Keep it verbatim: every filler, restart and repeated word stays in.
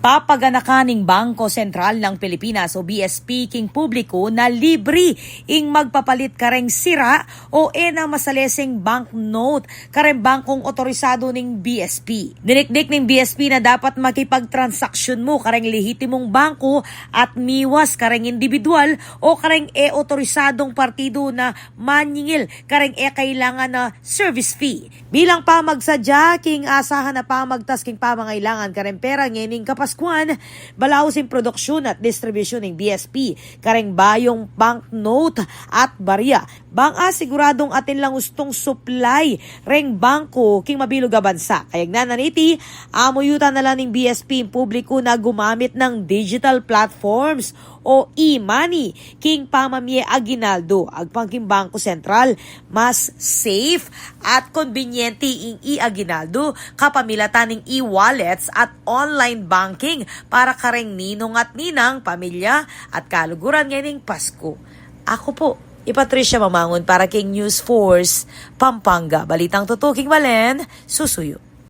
Papaganakan ning Bangko Sentral ng Pilipinas o B S P king publiko na libre ing magpapalit kareng sira o e na masaleseng banknote kareng bangkong otorisado ning B S P. Dinikdik ning B S P na dapat makipagtransaksyon mu kareng lehitimong bangko at miwas kareng indibidwal o kareng e otorisadong partido na manyingil kareng e kailangan na service fee. Bilang pamagsadya king asahan a pamagtas king pamangailangan kareng pera ngening Kapaskuan, balaus ing produksyun at distribusyun ning B S P kareng bayung banknote at barya, bang asiguradung atin lang ustung supply reng bangko king mabilug a bansa. Kayagnan na niti, amuyutan na la ning B S P ing publiko na gumamit ng digital platforms o e-money king pamamie aguinaldo. Agpang king Bangko Sentral, mas safe at konbinyente ing e-aguinaldo kapamilatan ning e-wallets at online banking para kareng ninong at ninang, pamilya at kaluguran ngening Pasku. Aku pu i Patricia Mamangun para king News Force Pampanga. Balitang tutuking malen, susuyu.